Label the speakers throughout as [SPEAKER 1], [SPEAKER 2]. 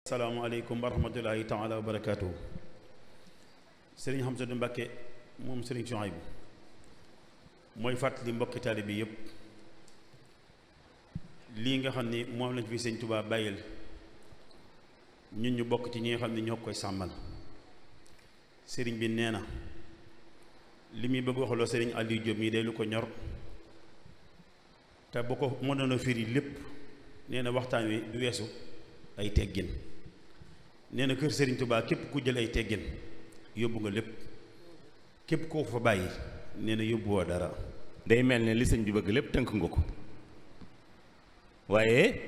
[SPEAKER 1] asalaamaaleykum wa rahmatullahi taala wa barakaatu. Sëriñ Hamsatu Mbàkke moom Sëriñ Suhaybu mooy fàttali mbokki taalibe bi yépp lii nga xam ni moom lañ fi Sëriñ Tuubaa bàyyil ñun ñu bokk ci ñi nga xam ne ñoo koy sàmmal. sëriñ bi nee na li muy bëgg waxaloo Sëriñ Aliou Diop mii day lu ko ñor te bu ko mënoon a firi lépp nee na waxtaan wi du weesu ay teggin. nee na kër Serigne Touba képp ku jël ay teggin yóbbu nga lépp, képp koo fa bàyyi nee na yóbbu woo dara.
[SPEAKER 2] day mel ne li sëñ bi bëgg lépp tënk nga ko, waaye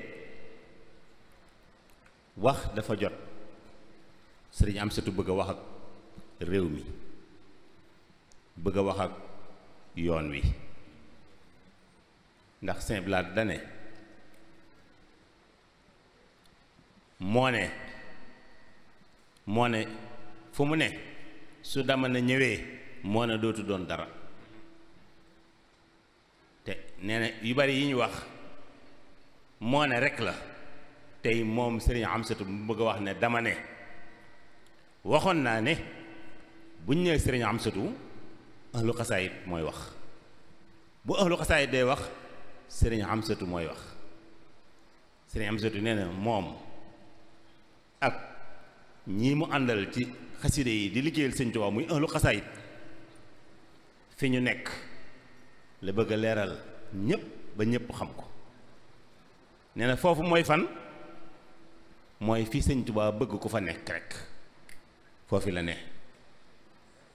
[SPEAKER 2] wax dafa jot. sëriñ Amsatu bëgg a wax ak réew mi, bëgg a wax ak yoon wi, ndax Sëñ Blaat dane moo ne fu mu ne su dama na ñëwee moo ne dootu doon dara. te nee na yu bari yi ñu wax moo ne rekk la. tey moom Sëriñ Amsatu mu bëgg a wax ne dama ne waxoon naa ne buñ ñëwee Sëriñ Amsatu ahlu xasaayit mooy wax. bu ahlu xasaayit day wax Sëriñ Amsatu mooy wax. Sëriñ Amsatu nee na moom ak ñii mu àndal ci xaside yi di liggéeyal Sëñ Tuubaa muy ahlu xasaayit fi ñu nekk la bëgg a leeral ñépp ba ñépp xam ko. nee na foofu mooy fan, mooy fi Sëñ Tuubaa bëgg ku fa nekk rek foofi la ne.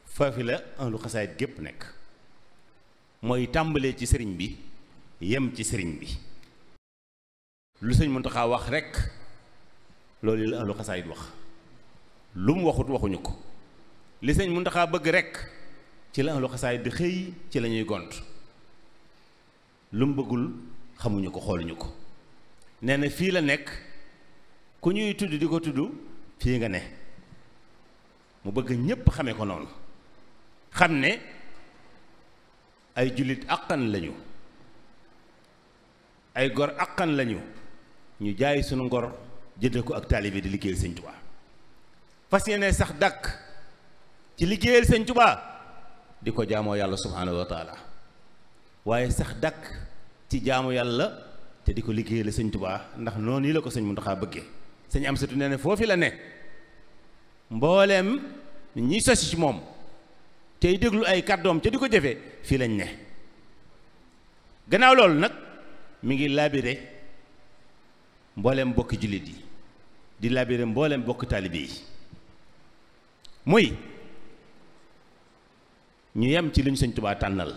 [SPEAKER 2] foofi la ahlu xasaayit gépp nekk, mooy tàmbalee ci sëriñ bi yem ci sëriñ bi. lu Sëñ Muntaxaa wax rek loolu la ahlu xasaayit wax. lu mu waxut waxuñu ko. li Sëñ Muntaxaa bëgg rekk ci la ahlu xasaayit di xëy, ci la ñuy gont. lu mu bëggul xamuñu ko, xooluñu ko. nee na fii la nekk, ku ñuy tudd di ko tudd fii nga ne. mu bëgg ñépp xame ko noonu, xam ne ay jullit àqan lañu, ay gor àqan lañu, ñu jaay sunu ngor jënde ko ak taalibe di liggéeyal Sëñ Tuubaa. fas yéene sax dàkk ci liggéeyal Sëñ Tuubaa di ko jaamoo yàlla subhaanahu wa taala, waaye sax dàkk ci jaamu yàlla te di ko liggéeyal Sëñ Tuubaa, ndax noonu yi la ko Sëñ Muntaxaa bëggee. Sëñ Amsatu nee na foofu la ne. mbooleem ñi sosi ci moom tey déglu ay kàddoom ca di ko jëfe fii lañ ne. gannaaw loolu nag mi ngi labiré mbooleem bokki jullit yi, di labiré mbooleem bokki taalibe yi, muy ñu yem ci li ñu Sëñ Tuubaa tànnal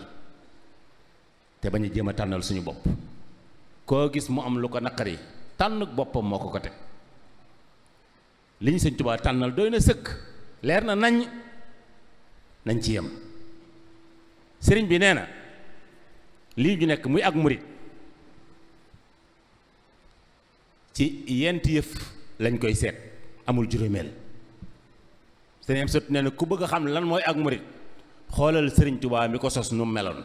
[SPEAKER 2] te bañ a jéem a tànnal suñu bopp. koo gis mu am lu ko naqari tànn boppam moo ko ko teg. li ñu Sëñ Tuubaa tànnal doy na sëkk, leer na nañ ci yem. sëriñ bi nee na lii ñu nekk muy ak murit ci yenti yëf lañ koy seet, amul juróomeel. sëriñ Amsatu nee na ku bëgg a xam lan mooy ak murit xoolal Sëriñ Tuubaa mi ko sos nu mu meloon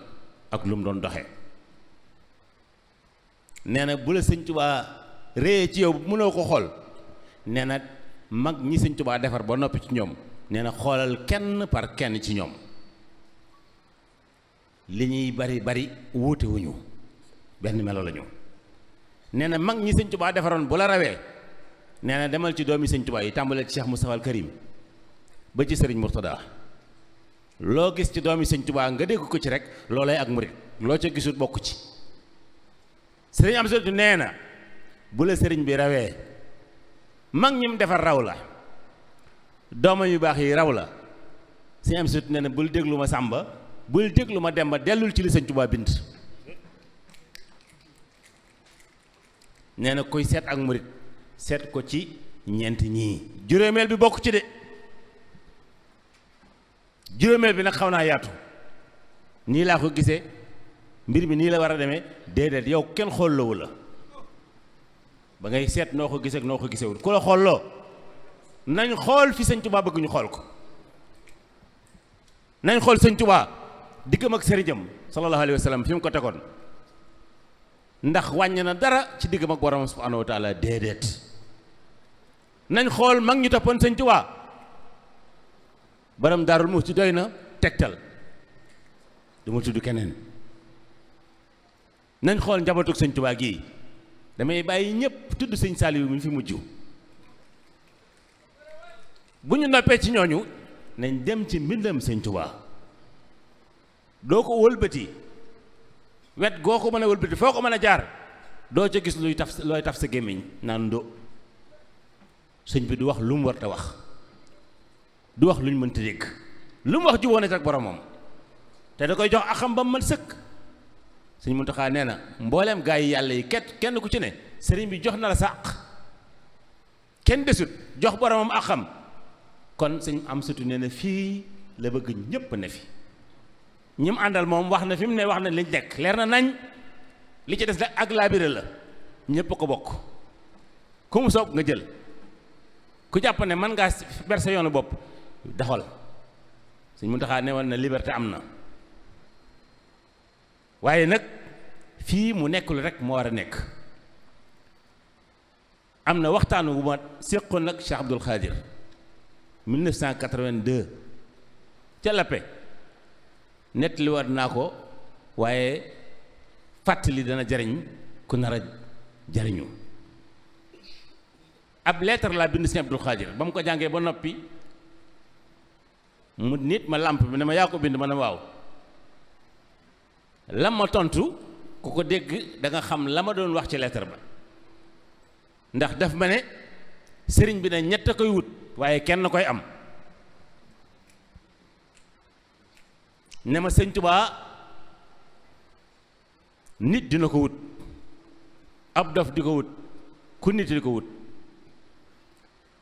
[SPEAKER 2] ak lu mu doon doxee. nee na bu la Sëñ Tuubaa réyee ci yow mënoo ko xool, nee na mag ñi Sëñ Tuubaa defar ba noppi ci ñoom, nee na xoolal kenn par kenn ci ñoom. li ñuy bari bari wuute wuñu, benn melo la ñu. nee na mag ñi Sëñ Tuubaa defaroon bu la rawee, nee na demal ci doomi Sëñ Tuubaa yi tàmbalee ci Cheikh Moustapha al Karim ba ci Sëriñ Murtada. loo gis ci doomi Sëñ Tuubaa nga dégg ko ci rek loolay ak murit, loo ca gisul bokk ci. Sëriñ Amsatu nee na bu la sëriñ bi rawee, mag ñi mu defar raw la, doomam yu baax yi raw la. Sëriñ Amsatu nee na bul déglu ma Sàmba, bul déglu ma Demba, dellul ci li Sëñ Tuubaa bind. nee na koy seet ak murit seet ko ci ñeent ñii. juróomeel bi bokk ci de. juróomeel bi nag xaw naa yaatu, nii laa ko gisee, mbir mi nii la war a demee. déedéet, yow kenn xooloowu la ba ngay seet noo ko gisee ak noo ko gisewul. ku la xooloo nañ xool fi Sëñ Tuubaa bëgg ñu xool ko. nañ xool Sëñ Tuubaa diggam ak sëriñam sallallahu alayhi wa sallam fi mu ko tegoon, ndax wàññi na dara ci diggam ak borom subhaanahu wa taala. déedéet, nañ xool mag ñu toppoon sëñ Tuubaa borom Daarul Muxti doy na tegtal du ma tudd keneen. nañ xool njabootug sëñ Tuubaa gii damay bàyyi ñëpp tudd sëñ Saaliwu mi fi mujj bu ñu noppee ci ñooñu nañ dem ci mbindam sëñ Tuubaa doo ko wëlbati wet goo ko mën a wëlbati foo ko mën a jaar doo ca gis looy taf sa gémmiñ naan ndo sëñ bi du wax lu mu war a wax du wax lu ñu mënta dégg lu mu wax ju woon ak boromam te da koy jox axam ba mu mën sëkk. sëñ Muntaxa nee na mbooleem gaa yi yàlla yi kenn ku ci ne sëriñ bi jox na la sa àq kenn desut jox boromam àqam kon sëñ Amsatu nee na fii la bëgg ñépp ne fi ñi mu àndal moom wax na fi mu ne wax na liñ nekk leer na nañ li ci des nag ak laabire la ñépp ko bokk ku mu soob nga jël ku jàpp ne mën ngaa ber sa yoonu bopp doxal sëñ Muntaxa ne woon na liberté am na waaye nag fii mu nekkul rek moo war a nekk am na waxtaan wu ma séqoon nag Cheikh Abdoul Khadir 1982 ca Lappe nettali war naa ko waaye fàttali dana jariñ ku nar a jariñu ab lettre laa bind Cheikh Abdoul Khadir ba mu ko jàngee ba noppi mu nit ma làmp bi ne ma yaa ko bind ma ne waaw lam ma tontu ku ko dégg da nga xam la ma doon wax ci lettre ba ndax daf ma ne sëriñ bi ne ñett a koy wut waaye kenn koy am ne ma sëñ Tuubaa nit dina ko wut ab dof di ko wut ku nit di ko wut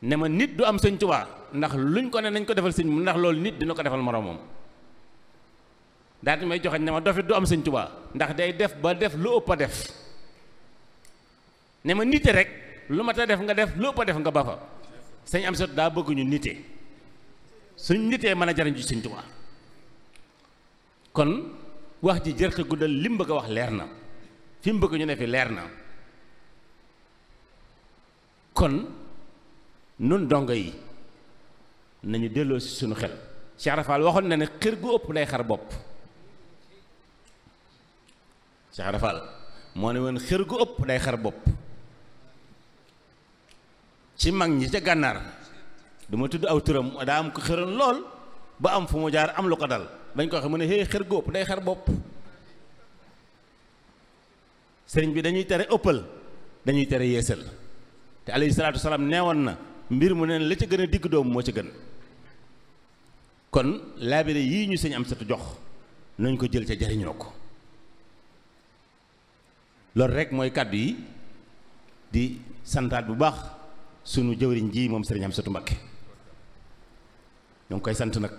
[SPEAKER 2] ne ma nit du am sëñ Tuubaa ndax luñ ko ne nañ ko defal sëñ mu ndax loolu nit dina ko defal moroomam daal di may joxe ne ma dofit du am sëñ Tuubaa ndax day def ba def lu ëpp a def ne ma nite rek lu ma ta def nga def lu ëpp a def nga ba fa sëñ Amsatu daa bëgg ñu nite suñ nitee mën a jariñ ci sëñ Tuubaa kon wax ji jërte guddal lim bëgg a wax leer na fi mu bëgg ñu ne fi leer na kon nun dongo yi nañu delloo si suñu xel Cheikh Rafal waxoon na ne xër gu ëpp day xar bopp Cheikh Rafal moo ne woon xër gu ëpp day xar bopp ci mag ñi ca gànnaar duma tudd aw turam daa am ko xëroon lool ba am fu mu jaar am lu ko dal bañ ko waxee mu ne hé xër gu ëpp day xar bopp sëriñ bi dañuy tere ëppal dañuy tere yeesal te alayhi salaatu salaam neewoon na mbir mu ne la ca gën a digg doomu moo ca gën kon laabire yii ñu sëñ Amsatu jox nañ ko jël ca jariñoo ko loolu rek mooy kàddu yi di santaat bu baax sunu jëwriñ ji moom sëriñ Amsatu Mbakke ñoo ngi koy sant nag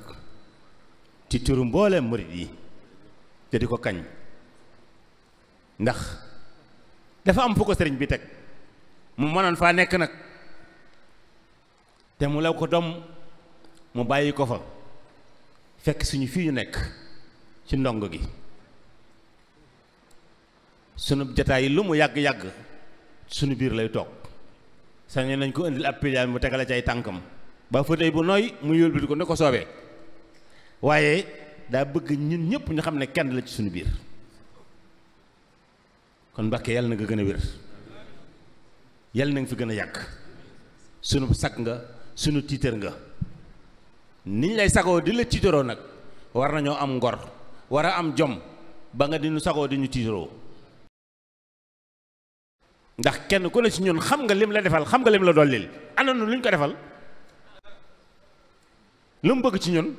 [SPEAKER 2] ci turu mbooleem murit yi te di ko kañ ndax dafa am fu ko sëriñ bi teg mu mënoon faa nekk nag te mu law ko dom mu bàyyi ko fa fekk suñu fii ñu nekk ci ndongo gi sunu jataay yi lu mu yàgg-yàgg sunu biir lay toog sañoon nañ ko indil ab piliaan mu tegale ci ay tànkam ba fauteuil bu nooy mu yóbbu ko ne ko soobee waaye daa bëgg ñun ñëpp ñu xam ne kenn la ci suñu biir kon Mbàkke yàlla na nga gën a wér yàlla na nga fi gën a yàgg sunu sag nga sunu tiitër nga niñ lay sagoo di la tiitaroo nag war nañoo am ngor war a am jom ba nga di ñu sagoo di ñu tiitaroo ndax kenn ku ne ci ñun xam nga lim la defal xam nga lim la dollil ana nu luñ ko defal lu mu bëgg ci ñun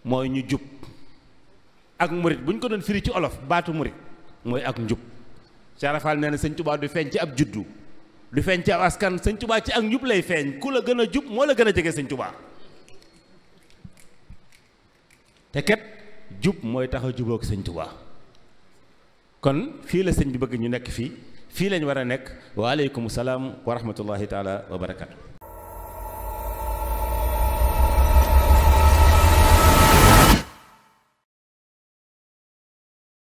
[SPEAKER 2] mooy ñu jub ak murit bu ñu ko doon firi ci olof baatu murit mooy ak njub Cheikh Rafal nee na sëñ Tuubaa du feeñ ci ab juddu du feeñ ci ab askan sëñ Tuubaa ci ak njub lay feeñ ku la gën a jub moo la gën a jege sëñ Tuubaa te kat jub mooy tax a jubóog sëñ Tuubaa kon fii la sëñ bi bëgg ñu nekk fii lañ war a nekk wa aleykum salaam wa rahmatullahi taala wa barakatu